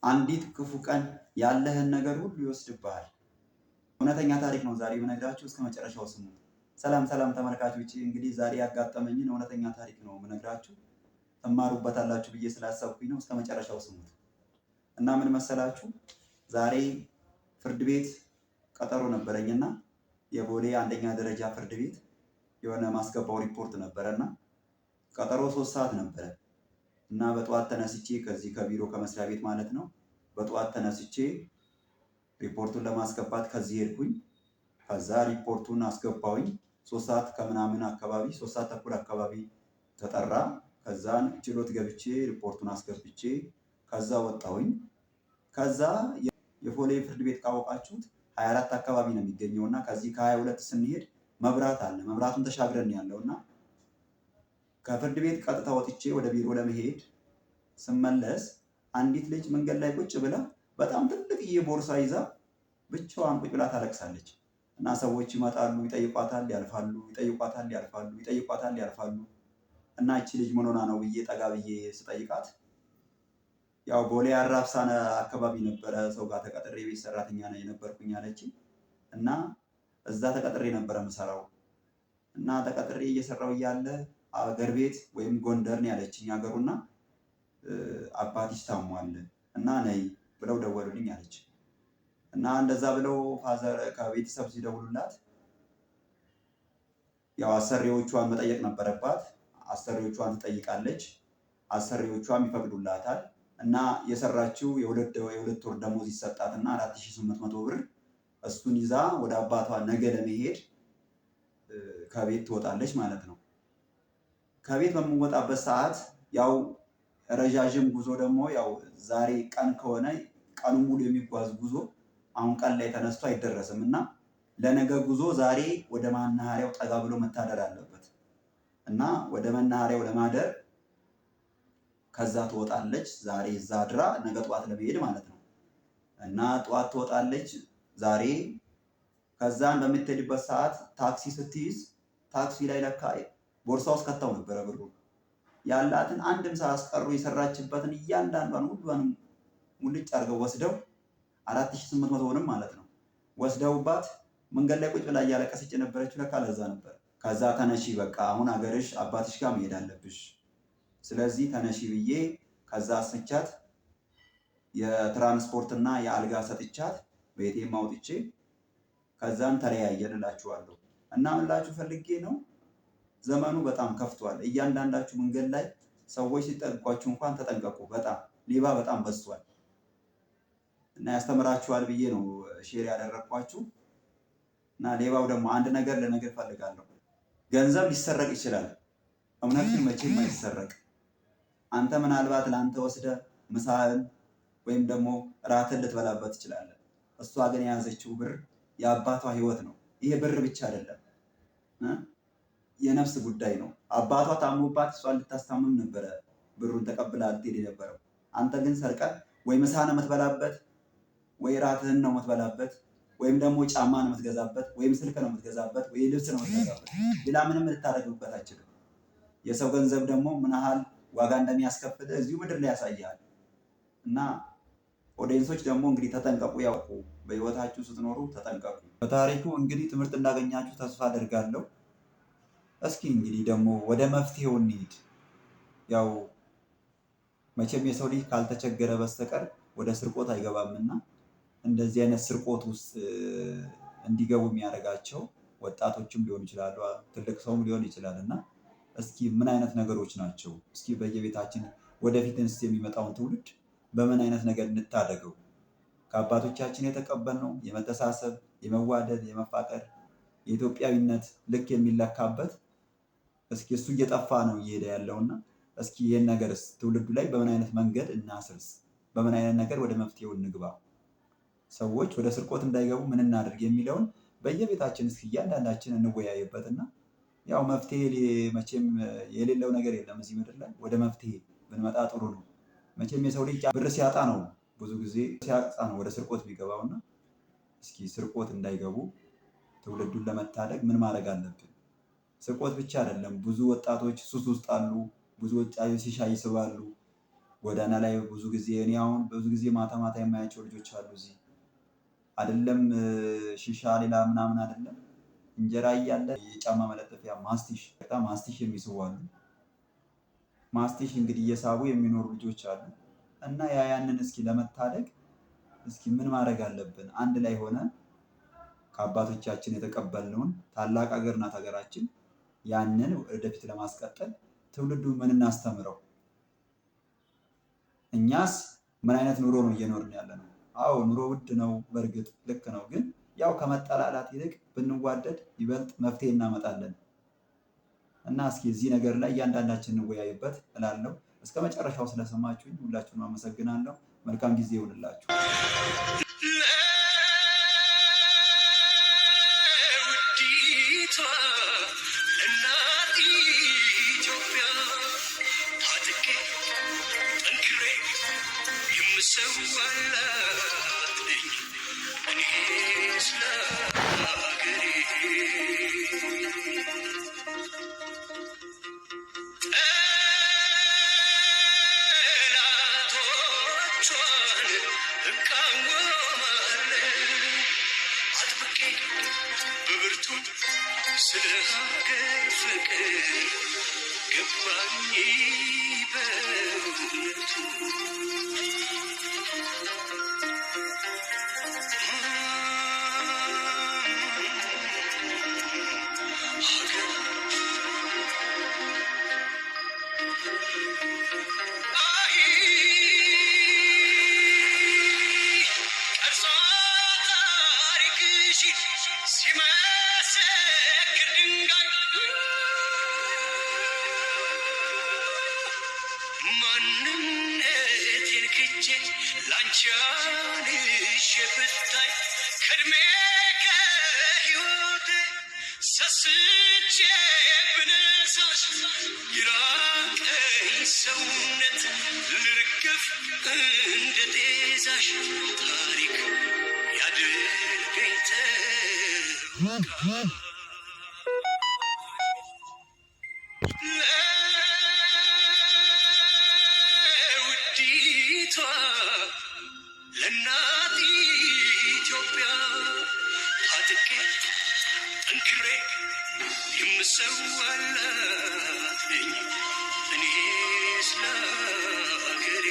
አንዲት ክፉ ቀን ያለህን ነገር ሁሉ ይወስድብሃል። እውነተኛ ታሪክ ነው ዛሬ የምነግራችሁ፣ እስከ መጨረሻው ስሙ። ሰላም ሰላም ተመልካቾች፣ እንግዲህ ዛሬ ያጋጠመኝን እውነተኛ ታሪክ ነው የምነግራችሁ። ትማሩበታላችሁ ብዬ ስላሰብኩኝ ነው። እስከ መጨረሻው ስሙት እና ምን መሰላችሁ፣ ዛሬ ፍርድ ቤት ቀጠሮ ነበረኝና የቦሌ አንደኛ ደረጃ ፍርድ ቤት የሆነ ማስገባው ሪፖርት ነበረና ቀጠሮ 3 ሰዓት ነበረ እና በጠዋት ተነስቼ ከዚህ ከቢሮ ከመስሪያ ቤት ማለት ነው፣ በጠዋት ተነስቼ ሪፖርቱን ለማስገባት ከዚህ ሄድኩኝ። ከዛ ሪፖርቱን አስገባውኝ። 3 ሰዓት ከምናምን አካባቢ፣ 3 ሰዓት ተኩል አካባቢ ተጠራ። ከዛን ችሎት ገብቼ ሪፖርቱን አስገብቼ ከዛ ወጣሁኝ። ከዛ የቦሌ ፍርድ ቤት ካወቃችሁት 24 አካባቢ ነው የሚገኘው እና ከዚህ ከ22 ስንሄድ መብራት አለ። መብራቱን ተሻግረን ያለው እና ከፍርድ ቤት ቀጥታ ወጥቼ ወደ ቢሮ ለመሄድ ስመለስ አንዲት ልጅ መንገድ ላይ ቁጭ ብላ በጣም ትልቅዬ ቦርሳ ይዛ ብቻዋን ቁጭ ብላ ታለቅሳለች። እና ሰዎች ይመጣሉ፣ ይጠይቋታል፣ ያልፋሉ፣ ይጠይቋታል፣ ያልፋሉ፣ ይጠይቋታል፣ ያልፋሉ። እና እቺ ልጅ ምን ሆና ነው ብዬ ጠጋ ብዬ ስጠይቃት ያው ቦሌ አራብሳ አካባቢ ነበረ ሰው ጋር ተቀጥሬ ቤት ሰራተኛ ነው የነበርኩኝ አለችኝ። እና እዛ ተቀጥሬ ነበረ የምሰራው እና ተቀጥሬ እየሰራው እያለ አገር ቤት ወይም ጎንደር ነው ያለችኝ ሀገሩና አባትሽ ታሟል እና ነይ ብለው ደወሉልኝ አለች። እና እንደዛ ብለው father ከቤተሰብ ሲደውሉላት ያው አሰሪዎቿን መጠየቅ ነበረባት። አሰሪዎቿን ትጠይቃለች። አሰሪዎቿም ይፈቅዱላታል። እና የሰራችው የሁለት ወር ደሞዝ ይሰጣትና 4800 ብር እሱን ይዛ ወደ አባቷ ነገ ለመሄድ ከቤት ትወጣለች ማለት ነው። ከቤት በምወጣበት ሰዓት ያው ረዣዥም ጉዞ ደግሞ ያው ዛሬ ቀን ከሆነ ቀኑ ሙሉ የሚጓዝ ጉዞ አሁን ቀን ላይ ተነስቶ አይደረስም እና ለነገ ጉዞ ዛሬ ወደ መናኸሪያው ጠጋ ብሎ መታደር አለበት እና ወደ መናኸሪያው ለማደር ከዛ ትወጣለች። ዛሬ እዛ አድራ ነገ ጠዋት ለመሄድ ማለት ነው። እና ጠዋት ትወጣለች ዛሬ። ከዛን በምትሄድበት ሰዓት ታክሲ ስትይዝ ታክሲ ላይ ለካ ቦርሳ ውስጥ ከተው ነበረ ብሩ። ያላትን አንድም ሳያስቀሩ የሰራችበትን እያንዳንዷን ሁሏንም ሙልጭ አድርገው ወስደው 4800 ብርም ማለት ነው ወስደውባት መንገድ ላይ ቁጭ ብላ እያለቀሰች የነበረችው ለካ ለዛ ነበር። ከዛ ተነሺ በቃ አሁን አገርሽ አባትሽ ጋር መሄድ አለብሽ፣ ስለዚህ ተነሺ ብዬ ከዛ አስነቻት። የትራንስፖርትና የአልጋ ሰጥቻት ቤቴም አውጥቼ ከዛም ተለያየን እላችኋለሁ። እና ምን ላችሁ ፈልጌ ነው፣ ዘመኑ በጣም ከፍቷል። እያንዳንዳችሁ መንገድ ላይ ሰዎች ሲጠጓችሁ እንኳን ተጠንቀቁ። በጣም ሌባ በጣም በዝቷል። እና ያስተምራችኋል ብዬ ነው share ያደረግኳችሁ። እና ሌባው ደግሞ አንድ ነገር ልነግር እፈልጋለሁ። ገንዘብ ሊሰረቅ ይችላል፣ እምነት ግን መቼም አይሰረቅ። አንተ ምናልባት ለአንተ ወስደህ ምሳህን ወይም ደግሞ ራትን ልትበላበት ትችላለህ። እሷ ግን የያዘችው ብር የአባቷ ሕይወት ነው። ይሄ ብር ብቻ አይደለም፣ የነፍስ ጉዳይ ነው። አባቷ ታሞባት እሷን ልታስታምም ነበረ ብሩን ተቀብላ ልትሄድ የነበረው። አንተ ግን ሰርቀህ ወይ ምሳህን የምትበላበት ወይ ራትህን ነው የምትበላበት ወይም ደግሞ ጫማ ነው የምትገዛበት ወይም ስልክ ነው የምትገዛበት ወይ ልብስ ነው የምትገዛበት። ሌላ ምንም ልታደርግበት አችልም። የሰው ገንዘብ ደግሞ ምን ያህል ዋጋ እንደሚያስከፍል እዚሁ ምድር ላይ ያሳያል። እና audience ኦች ደግሞ እንግዲህ ተጠንቀቁ፣ ያውቁ በህይወታችሁ ስትኖሩ ተጠንቀቁ። በታሪኩ እንግዲህ ትምህርት እንዳገኛችሁ ተስፋ አደርጋለሁ። እስኪ እንግዲህ ደግሞ ወደ መፍትሄው እንሂድ። ያው መቼም የሰው ልጅ ካልተቸገረ በስተቀር ወደ ስርቆት አይገባምና እንደዚህ አይነት ስርቆት ውስጥ እንዲገቡ የሚያደርጋቸው ወጣቶችም ሊሆኑ ይችላሉ፣ ትልቅ ሰውም ሊሆን ይችላል። እና እስኪ ምን አይነት ነገሮች ናቸው? እስኪ በየቤታችን ወደፊት እንስ የሚመጣውን ትውልድ በምን አይነት ነገር እንታደገው? ከአባቶቻችን የተቀበልነው የመተሳሰብ፣ የመዋደድ፣ የመፋቀር የኢትዮጵያዊነት ልክ የሚለካበት እስኪ እሱ እየጠፋ ነው እየሄደ ያለውና እስኪ ይህን ነገርስ ትውልዱ ላይ በምን አይነት መንገድ እናስርስ? በምን አይነት ነገር ወደ መፍትሄው እንግባ? ሰዎች ወደ ስርቆት እንዳይገቡ ምን እናድርግ የሚለውን በየቤታችን እስኪ እያንዳንዳችን እንወያይበትና ያው መፍትሄ መቼም የሌለው ነገር የለም እዚህ ምድር ላይ፣ ወደ መፍትሄ ብንመጣ ጥሩ ነው። መቼም የሰው ልጅ ብር ሲያጣ ነው፣ ብዙ ጊዜ ሲያጣ ነው ወደ ስርቆት የሚገባውና እስኪ ስርቆት እንዳይገቡ ትውልዱን ለመታደግ ምን ማድረግ አለብን? ስርቆት ብቻ አይደለም፣ ብዙ ወጣቶች ሱስ ውስጥ አሉ። ብዙ ወጣቶች ሲሻ ይስባሉ። ጎዳና ላይ ብዙ ጊዜ እኔ አሁን ብዙ ጊዜ ማታ ማታ የማያቸው ልጆች አሉ እዚህ አይደለም ሺሻ ሌላ ምናምን አይደለም፣ እንጀራ እያለ የጫማ መለጠፊያ ማስቲሽ በጣም ማስቲሽ የሚስቡ አሉ። ማስቲሽ እንግዲህ እየሳቡ የሚኖሩ ልጆች አሉ። እና ያንን እስኪ ለመታደግ እስኪ ምን ማድረግ አለብን? አንድ ላይ ሆነ ከአባቶቻችን የተቀበልነውን ታላቅ ሀገር ናት ሀገራችን። ያንን ወደፊት ለማስቀጠል ትውልዱ ምን እናስተምረው? እኛስ ምን አይነት ኑሮ ነው እየኖርን ያለ ነው? አዎ ኑሮ ውድ ነው፣ በእርግጥ ልክ ነው። ግን ያው ከመጠላላት ይልቅ ብንዋደድ ይበልጥ መፍትሄ እናመጣለን። እና እስኪ እዚህ ነገር ላይ እያንዳንዳችን እንወያይበት እላለሁ። እስከ መጨረሻው ስለሰማችሁኝ ሁላችሁንም አመሰግናለሁ። መልካም ጊዜ ይሁንላችሁ። ለውዲቷ ለእናት ኢትዮጵያ ታጥቄ ጠንክሬ የምሰዋላት ነኝ እኔ ስለ ሀገሬ። ጠላቶቿን እቃወማለሁ አጥብቄ በብርቱ፣ ስለ ሀገር ፍቅር ገባኝ በእውነቱ። ሀገር አይ ቀርጾ ታሪክሽን ሲመሰክር ድንጋይ፣ ማንነቴን ክጄ ላንቺ አንሼ ብታይ፣ ከእድሜ ከሕይወቴ ሰስቼ ብነሳሽ፣ ይራቀኝ ሰውነት ልርገፍ እንደ ጤዛሽ፣ ታሪክ ያድርገኝ ተወቃሽ። ለውዲቷ ለእናት ኢትዮጵያ ታጥቄ ጠንክሬ የምሰዋላት ነኝ እኔ ስለ ሀገሬ።